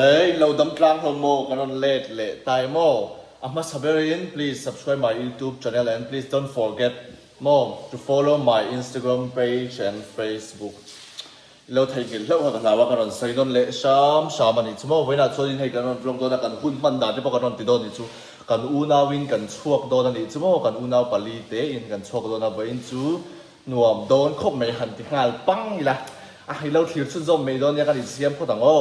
Hey, lo dam tlang hlawm maw? Kan rawn let leh tai maw? A hmasa berin please subscribe my YouTube channel and please don't forget maw to follow my Instagram page and Facebook. I lo theihnghilh hlauh kha ka hlau a, ka rawn sawi nawn leh hram hram a nih chu maw? Vawiinah chuanin hei kan rawn vlog dawn a, kan hun hman dan te pawh kan rawn ti dawn a nih chu. Kan unauin kan chhuak dawn a nih chu maw? Kan unau pali tein kan chhuak dawn a, vawiin chu Nuam dawn khawp mai han ti nghal pang ila, a hei lo thlir chhunzawm mai dawn nia kan insiam phawt ang aw.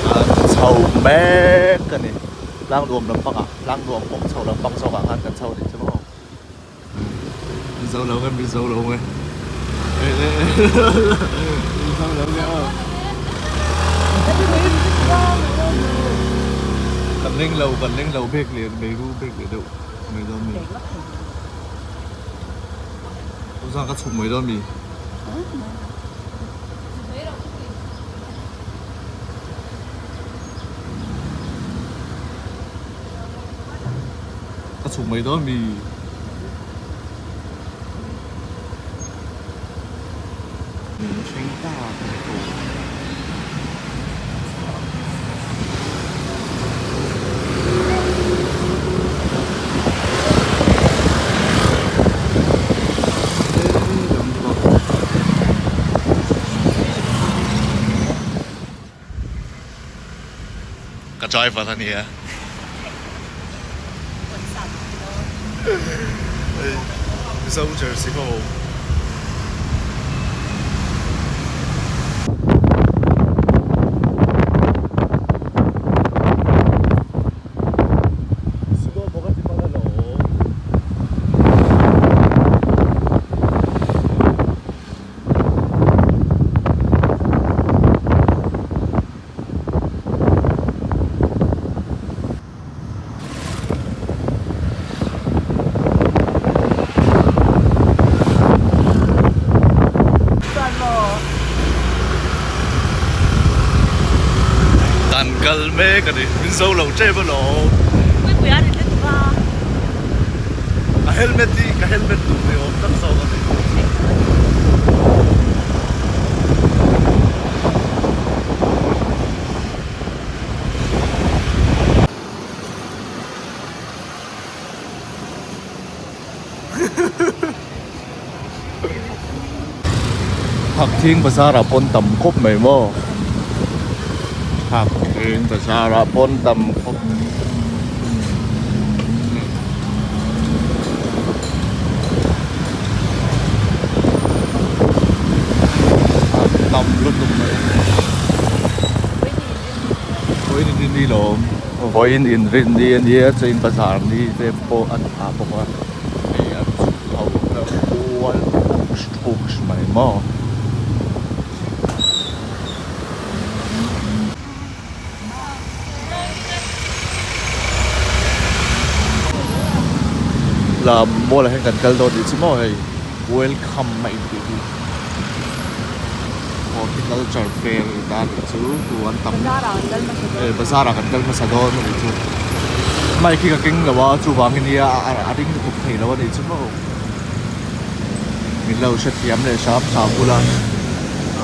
Kan chho mek a ni, tlangnuam lampangah, tlangnuam kawng chho lampang zawkah khan kan chho a nih chu maw. Mizo lo nge Mizo lo nge Mizo lo nge aw Kan leng lo kan leng lo bek leh meiru bek leh deuh mai dawn mi Uzang ka chhuk mai dawn mi Ka chhuk mai dawn mi. Min thleng ta ka ni ko. Ka driver a nia. Mizo jersey ho. Kan kal mek a ni, min zo lo tep alawm. A helmet hi ka helmet duh ni awm tak zawk a ni. Thakthing bazar ah pawn tam khawp mai maw Thakthing bazar ah pawn tam khawp Tam lutuk mai. Vawiin inrin ni lo awm. Vawiin inrin ni a nia chain bazar ni te pawh an phah bawk a. Hei an chhuk ho hlauh kual thuk thuk mai maw. La mall ah hian kan kal dawn tih chu maw hei welcome a intih hi horticulture fair a ta tih chu tu an tam eh bazar ah kan kal hmasa dawn a nih chu mic hi ka keng lo a chuvangin nia a ring lutuk thei lo a nih chu maw min lo hrethiam leh hram hram bula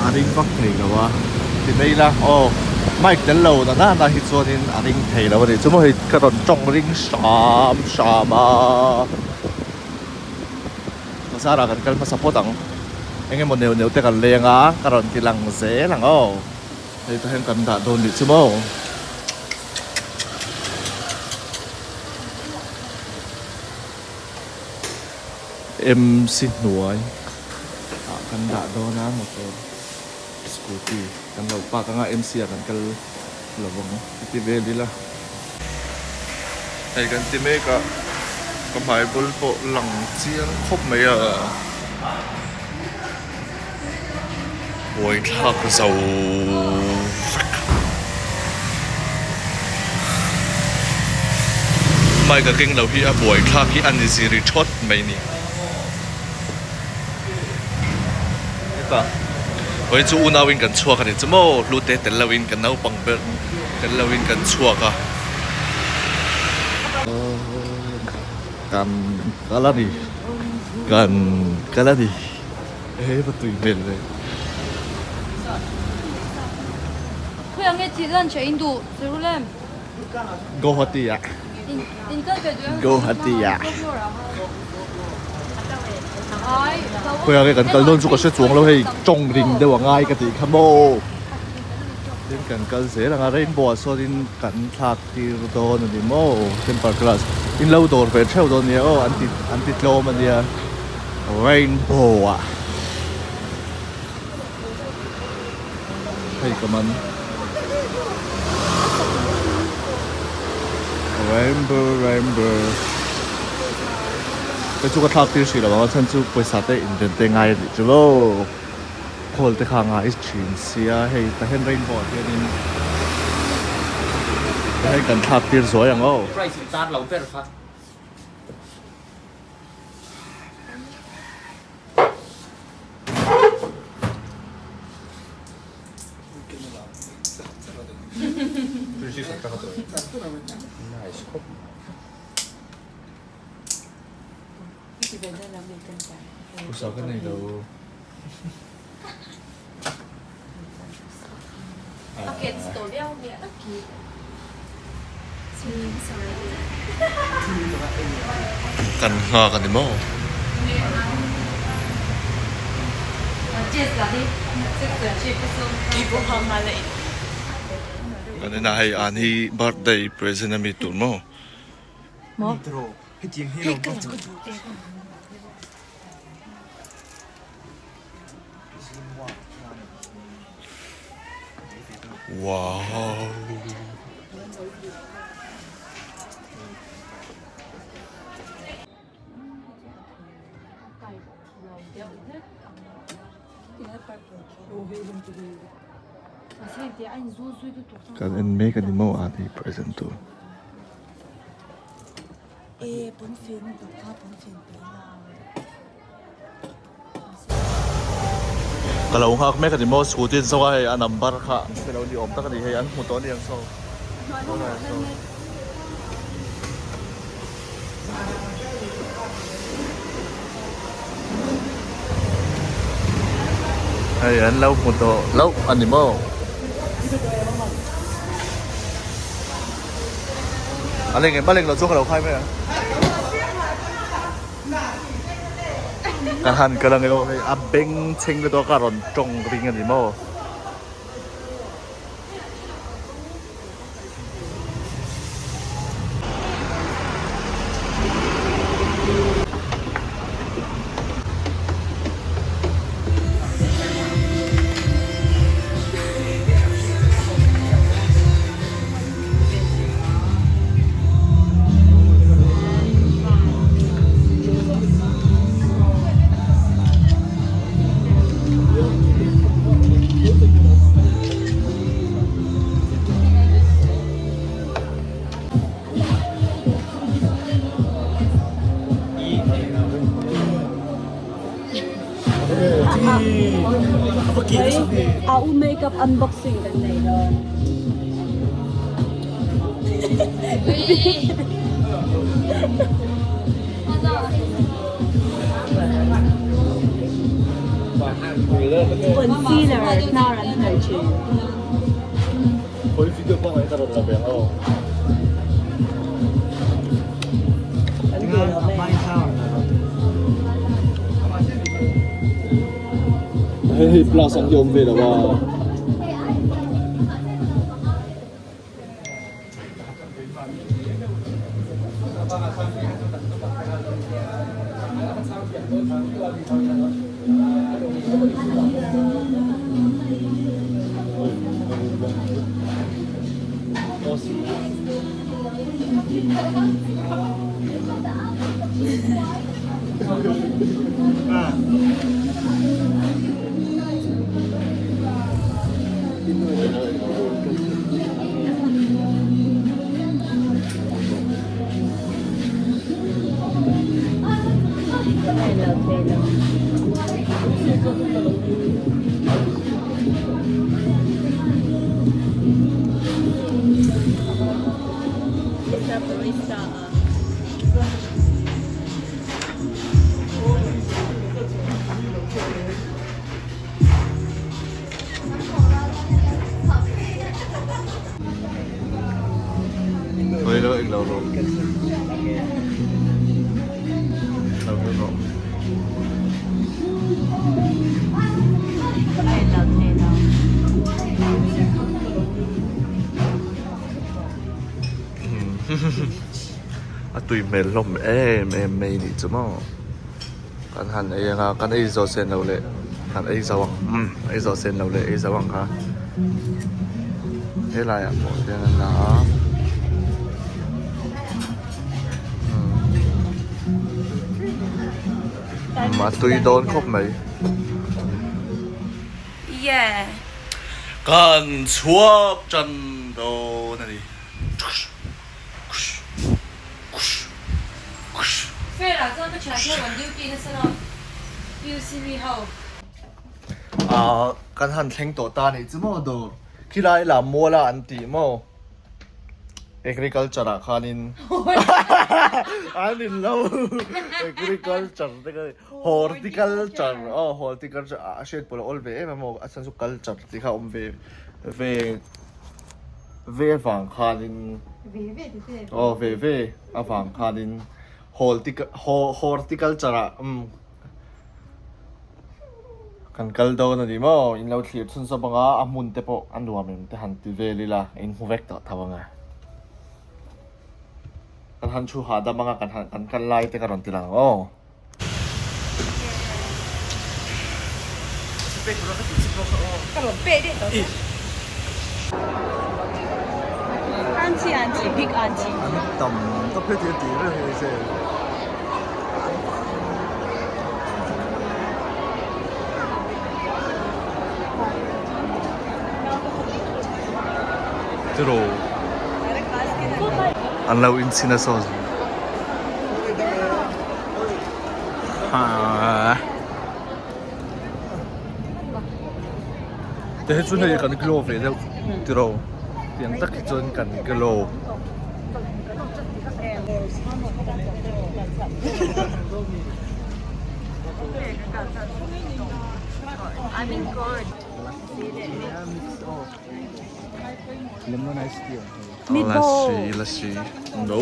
a ring vak thei lo a ti mai ila aw mic tel lo na nana hi chuanin a ring thei lo a nih chu maw hei ka rawn tawng ring hram hram a bazar ah kan kal hmasa phawt ang eng emaw neuh neuh te kan leng a ka rawn ti lang zel ang aw hei tah hian kan dah dawn nih chu maw. MC hnuai ah kan dah dawn a motor scooty kan lo park anga MC ah kan kal lo ang ti ti vel ila. Hei kan ti mek a ka hmai bul pawh lang chiang khawp mai a buaithlak zo vek. Mic a keng lo hi a buaithlak hi a ni ziri thawt mai ni. Hetah. Vawiin chu unauin kan chhuak a ni chu maw hlute tel loin kan naupang ber tel loin kan chhuak a. Kan kal a ni kan kal a ni he va tui hmel ve. Guwahati ah Guwahati ah Khawiah nge kan kal dawn chu ka hre chuang lo hei tawng ring deuh a ngai ka tih kha maw tin kan kal zel ang a rainbow ah sawnin kan thlak tir dawn a ni maw temper glass in lo dawr ve theuh dawn nia aw an ti an ti tlawm a nia rainbow ah hei ka man rainbow rainbow hei chu ka thlak tir hrih lo ang a chhan chu pawisa te inven te ngai a nih chu aw khawl te kha ngai thin sia hei tah hian rainbow ah hianin tah hian kan thlak tir zuai ang aw. Price in tar lo ber kha. Kan nghak a ni maw? Kan inah hei an hi birthday present a mi tur maw? Wow. Kan en mek a ni maw a ni present tur. Ka lo nghak mek a ni maw scooty an zawk a hei a number kha an hre lo ni awm tak a ni hei an hmu tawh a ni ang saw hei an lo hmu tawh loh a ni maw. A leng em a leng lo chu ka lo khai mai ang. Ka han kal ang e aw hei a beng chheng lutuk a ka rawn tawng ring a ni maw. A u makeup unboxing kan nei dawn. Concealer hnar an hnawih thin. Hei hei plus ang hi awm ve lo a. lo rawh. Lo rawh rawh. Thei lo thei lo. A tui hmel hlawm em em mai nih chu maw. Kan han ei anga kan ei zawh sen loh leh kan ei zo ang umm ei zawh sen loh leh ei zo ang kha helai ah pawh hian an la a umm a tui dawn khawp mai. Yeah. Kan chhuak tan dawn a ni. Fair-ah chuan ka thian ho an duty nasa lo, PUC mi ho. Ahh kan han thleng tawh ta nih chu maw dawr khilai lam mual a an tih maw agriculture ah khanin an in lo agriculture te ka horticulture aw horticulture a hriat pawh a awl ve em em a maw a chhan chu culture tih kha a awm ve ve. Ve avang khanin aw ve ve avang khanin horticulture ah umm kan kal dawn a ni maw in lo thlir chhun zawm anga a hmun te pawh a nuam em te han ti vel ila in hmu vek tawh tho anga kan han thu hahdam anga kan han kan kal lai te ka rawn ti lang ang aw. Tam tak heti a tih reng hi se. Tiraw an lo inchhin a saw. Te hi chu hei kan glow ve deuh tiro tiang tak hi chuan kan glow. Lassi lassi no.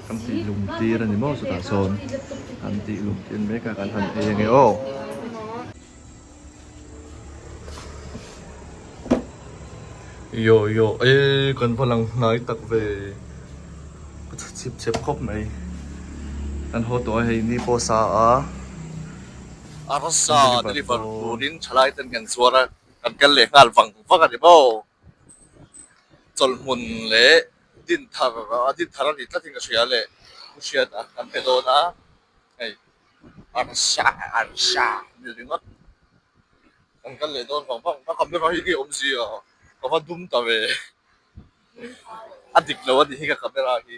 Kan tih lum tir a ni maw chutah sawn an tih lum tir mek a kan han ei ange aw. Yo yo e kan va lang hnai tak ve ka chhe chip chep khawp mai kan haw tawh a hei ni pawh sa a arsa deliver turin thalai ten kan zuar a kan kal leh nghal vang vang a ni maw chawlhmun leh dinthar a dinthar a ni tlatin ka hria leh thu hriat a kan pe dawn a hei. Arsa arsa ni ringawt kan kal leh dawn vang vang a camera hi nge awmzia ka va dum ta ve a dik lo a nih hi ka camera hi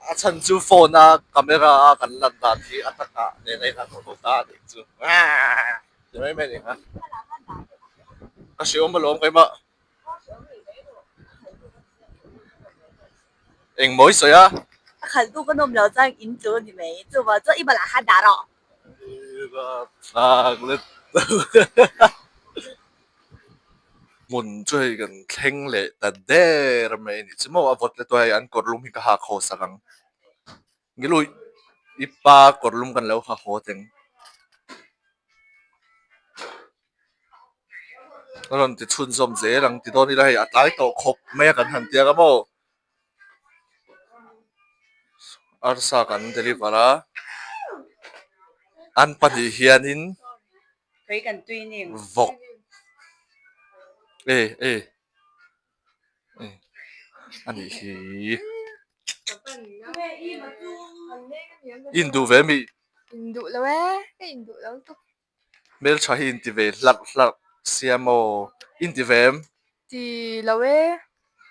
a chhan chu phone a camera a kan lan dan hi a takah nen a inang lo ta a nih chu aaa ti mai mai a ni ang a ka hreawm alawm keimah. Eng mawi sawi a? A khalh tu ka nawm lo chuan in chu ni mai. Chuvang chuan i balah khan dah rawh. Thlak let Hmun chu hei kan thleng leh ta der mai a nih chu maw a vawt let hei an kawr lum hi ka hak haw sak ang. Ngeluih i pa kawr lum kan lo ha haw teng. A rawn ti chhunzawm zel ang ti dawn ila hei a tlai tawh khawp mai a kan han tia ang maw arsa kan deliver a an pahnih hianin vawk e e a nih hi induh ve mi Induh lo e, ka induh lo tuk. Hmeltha hi inti ve hlarh hlarh sia maw? Inti ve em? Ti lo e.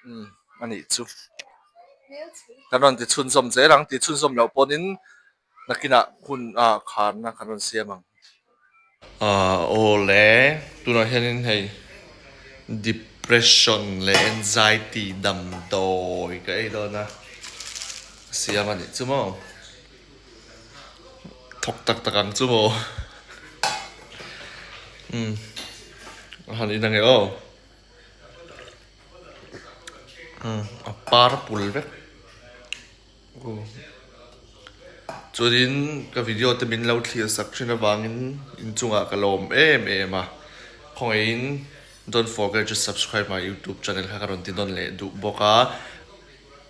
Umm a nih chu. Kan rawn ti chhunzawm zel ang, ti chhunzawm loh pawhin nakinah hun ah kharna kan rawn siam ang. Aw le, tunah hianin hei. Depression leh anxiety damdawi ka ei dawn a, siam a nih chu maw? Thawk tak tak ang chu maw? Umm a han in ange aw. Umm a par pul vek. Chuanin ka video te min lo thlir sak thin avangin inchungah ka lawm em em a, khawngaihin don't forget to subscribe my youtube channel kha ka rawn ti nawn leh duh bawk a,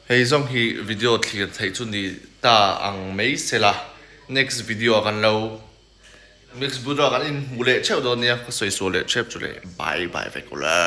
hei zawng hi video thlir theih chu ni ta ang mai sela next video ah kan lo next video ah kan inhmu leh theuh dawn nia ka sawi sual leh thep chu le bye bye vek ula.